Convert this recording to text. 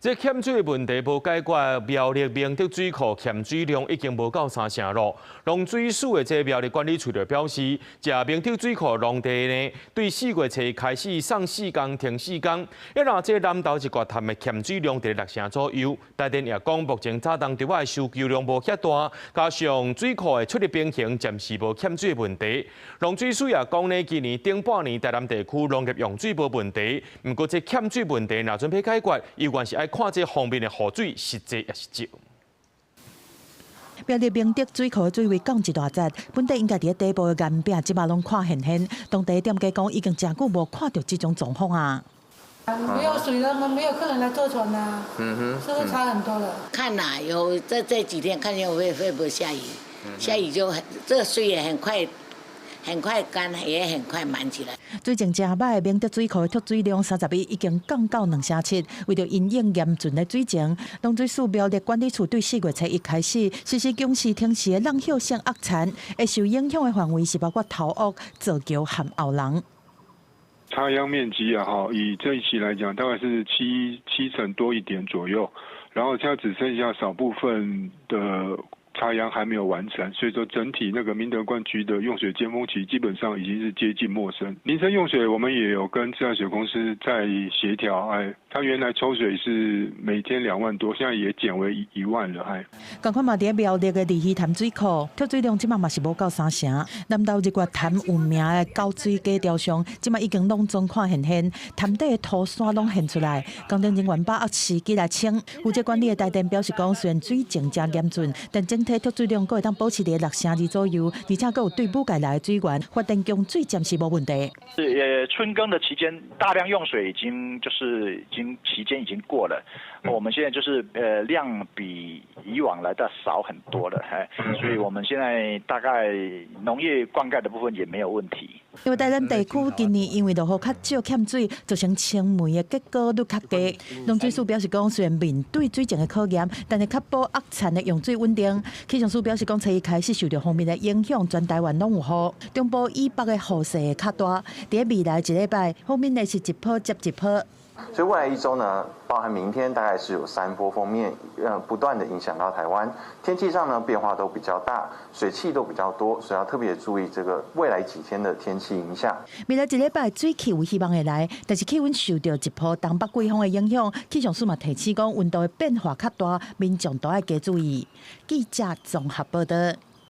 這欠水的問題無解決，苗栗明德水庫欠水量已經無夠三成咯。農水署的這苗栗管理處就表示，這明德水庫農地呢，對4月初開始送四工停四工，一若這南投日月潭的欠水量佇六成左右。台電也講，目前早冬稻仔的需求量無遐大，加上水庫的出入平衡，暫時無欠水的問題。農水署也講呢，今年頂半年台南地區農業用水無問題，毋過這欠水問題若準備解決，猶原是愛看這鋒面的雨水實際抑是少。苗栗明德水庫的水位降一大截，本底應該佇咧底部的岩壁，這馬攏看現現。當地店家講，已經誠久無看著這種狀況啊。沒有水了，沒有客人來坐船啊，是會差很多了。看哪，有這幾天看見會不會下雨？下雨就很，這個水也很快，很快乾，也很快滿起來。水情誠䆀，明德水庫的蓄水量31已經降到2成7。為著因應嚴峻的水情，農水署苗栗管理處對4月初一開始實施供時停時的落葉性壓田，會受影響的範圍是包括頭屋、造橋和後龍。插秧面積啊，哈，以這一期來講，大概是七成多一點左右，然後現在只剩下少部分的插秧還沒有完成，所以說整體那個明德灌區的用水尖峰期基本上已經是接近末聲。民生用水我們也有跟自來水公司在協調，哎，他原來抽水是每天2萬多，現在也減為1萬了，哎。仝款嘛，佇苗栗的二魚潭水庫，蓄水量這馬嘛是無夠三成。南投日月潭有名的高水假雕像，這馬已經攏總看現現，潭底的土山攏現出來。工程人員把握時機來清。負責管理的台電表示講，雖然水情誠嚴峻，但整體蓄水量閣會當保持佇6成2左右，而且閣有對武界來的水源，發電供水暫時無問題。春耕的期間，大量用水已經就是已經期間已經過了，我們現在就是量比以往來的少很多了，所以我們現在大概農業灌溉的部分也沒有問題。因為台南地區今年因為落雨較少欠水，造成青梅的結果率較低。農水署表示講，雖然面對水情的考驗，但是確保壓田的用水穩定。氣象署表示講，初一開始受著鋒面的影響，全台灣攏有雨，中部以北的雨勢會較大。佇未來一禮拜，鋒面會是一波接一波。所以未來一周呢，包含明天大概是有三波鋒面，不斷的影響到台灣，天氣上呢變化都比較大，水汽都比較多，所以要特別注意這個未來幾天的天氣影響。未來一禮拜水汽有希望會來，但是氣溫受著一波東北季風的影響，氣象署嘛提醒講溫度的變化較大，民眾都愛加注意。記者綜合報道。